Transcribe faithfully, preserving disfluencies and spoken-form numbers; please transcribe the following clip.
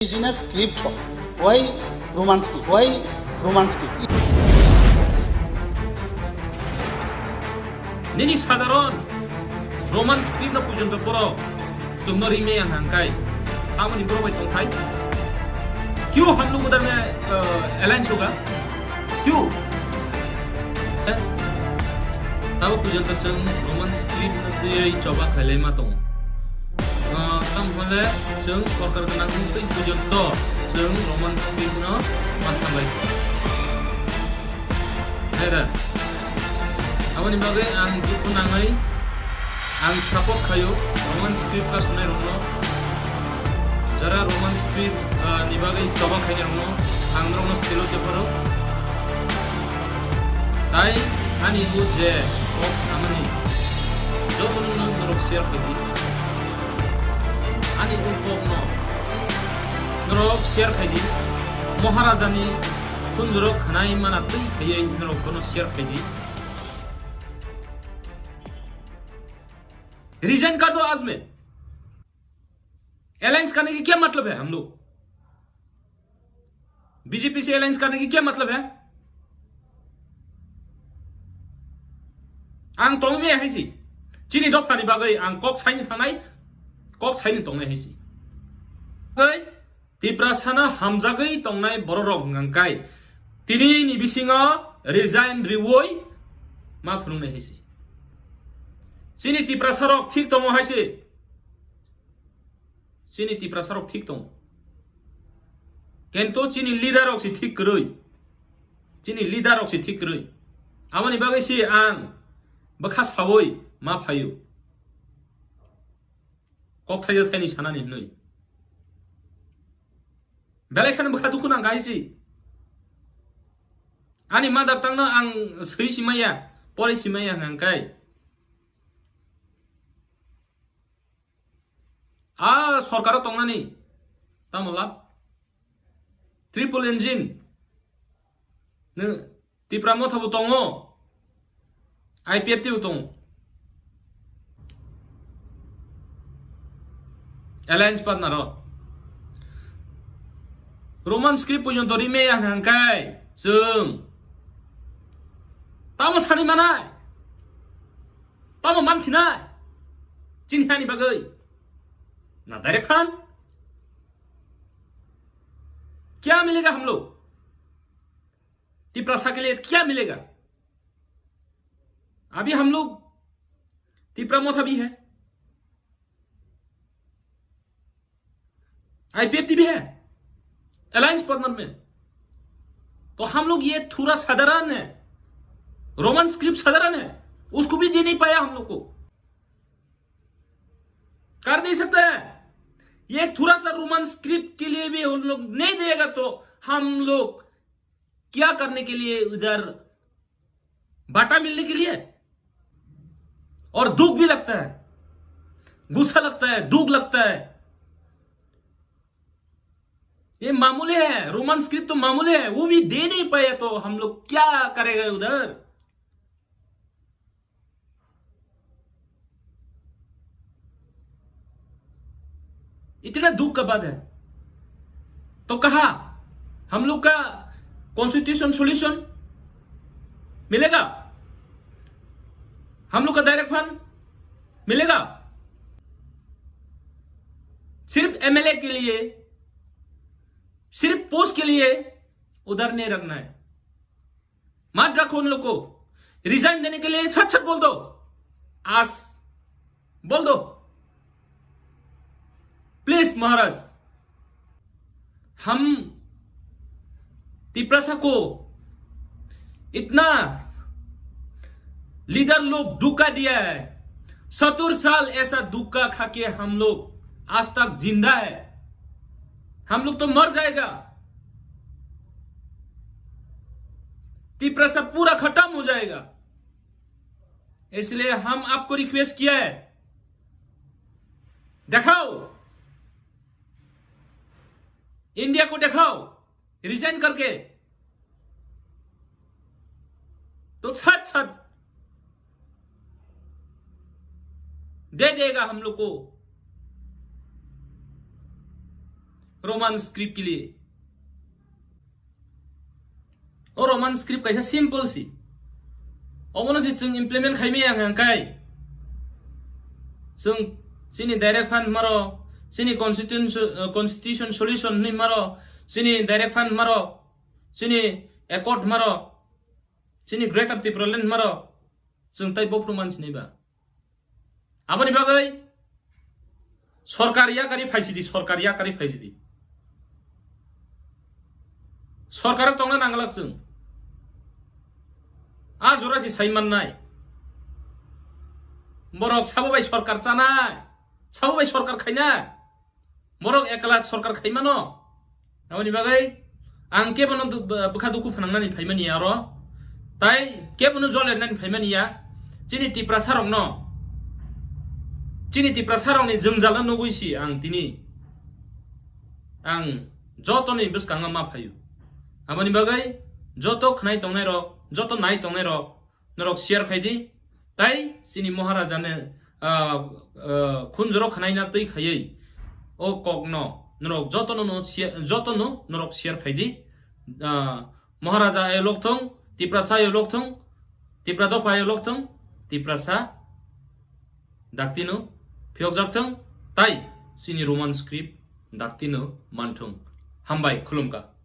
Original script rok. Why Roman script? Why Roman script? Nini sadharon Roman script no pujon to poro chumno ri me ang hangkai. Amoni boro bai tongthai. Kyu hamlu gudarne, uh, alliance hoga? Kyu? Tabo pujon to chwng Roman script no twi choba khailai ma tongo. Ah, tamo hwnle chwng sorkar gwnang wngtwi porjonto chwng Roman script no ma salai. Hai da. Aboni bagwi ang dukhu nangwi ang support khaio Roman script ka sunai rokno. Jara Roman script, ah, ni bagwi choba khainai rokno ang norokno silo jephuru. Tai ani o je kok samani jotono norok share khaidi. Ani o kokno norok share khaidi. Maharajani khunjurok khanai mana twi khaiwi norok bono share khaidi. Resign kar do aaj mein. Alliance karne ki kya matlab hai hum log? BJP से alliance करने की क्या मतलब है? Ang tongmaya hai si. Chini dophani bagwi ang kok saini thangnai, kok saini tongnai hai si. Oi, Tiprasano hamjagwi tongnai bororok hwnkha khe tini ni bisingo resign riwi ma phunuknai hai si. Chini Tiprasarok thik tongo hai si. Chini Tiprasarok thik tongo. Kintu chini leader rok si thik kwrwi. Chini leader rok si thik kwrwi. Aboni bagwi si ang bwkha sawi ma phaio. Kok thaija thaini sanani hwnwi. Belai kheno bwkha dukhu nang hai si. Ani mother tongue no ang swi simaya, pori simaya hwnkha khe. A sorkaro tongnani tamo lab? Triple engine. Nw Tipra Motha bo tongo. I P F T bo tongo. Alliance partner o. Roman script porjonto ri meya hwnkha khe chwng tamo sani manai? Tamo mansinai? Chini hani bagwi? Na direct khan? क्या मिलेगा हम लोग? तिपरासा के लिए क्या मिलेगा? अभी हम लोग तिपरा मोथा भी है, I P F T भी है, alliance partner में। तो हम लोग ये थोड़ा साधारण है, रोमन स्क्रिप्ट साधारण है, उसको भी दे नहीं पाया हम लोग को। कर नहीं सकता है। ये थोड़ा सा रोमन स्क्रिप्ट के लिए भी उन लोग नहीं देगा तो हम लोग क्या करने के लिए उधर बांटा मिलने के लिए? और दुख भी लगता है, गुस्सा लगता है, दुख लगता है। ये मामूली है, रोमन स्क्रिप्ट तो मामूली है, वो भी दे नहीं पाए तो हम लोग क्या करेगा उधर? इतना दुख का बात है, तो कहा हम लोग का कॉन्स्टिट्यूशन सॉल्यूशन मिलेगा? हम लोग का डायरेक्ट फंड मिलेगा? सिर्फ एमएलए के लिए, सिर्फ पोस्ट के लिए उधर नहीं रखना है। मत रखो उन लोग को। रिजाइन देने के लिए सच सच बोल दो। आज बोल दो प्लीज महाराज। हम तिपरासा को इतना लीडर लोग धोखा दिया है। सत्तर साल ऐसा धोखा खा के हम लोग आज तक जिंदा है। हम लोग तो मर जाएगा, तिपरासा पूरा खत्म हो जाएगा। इसलिए हम आपको रिक्वेस्ट किया है, दिखाओ, इंडिया को दिखाओ, रिजाइन करके तो सच सच दे देगा हम लोग को। Roman script kili. O Roman script kaisa simple si. Obono si chwng implement khaimaya hwnkhe, chwng chini direct fund maro, chini constitution, constitution solution ni maro, chini direct fund maro, chini accord maro, chini Greater Tipraland maro, chwng tai bophru mansinai ba. Aboni bagwi sorkar yakari phaisidi, sorkar yakari phaisidi. Sorkar tongna nanglak chwng. A jora si sai mannai. Borok sabo bai sorkar chanai, sabo bai sorkar khainai. Borok ekla sorkar khaimano. Aboni bagwi ang kebono du-, bwkha dukhu phnangnani phaimani ya oro. Tai kebono jol ernani phaimani ya. Chini Tiprasa rokno, chini Tiprasa rokni jwngjal no nugwi si ang tini, ang jotoni bwskango ma phaio. Aboni bagwi joto khnai tongnai rok, joto nai tongnai rok, norok share khai di. Tai chini Maharaja ne, ah, ah, khunjoro khnaina twi khaiwi o kokno norok jotono no share, jotono norok share khai di. Ah, Maharaja ayo lokthung, Tiprasa ayo lokthung, Tipra dopha ayo lokthung, Tiprasa daktino phiyokjak thung, tai chini Roman script daktino manthung. Hambai, khulumkha.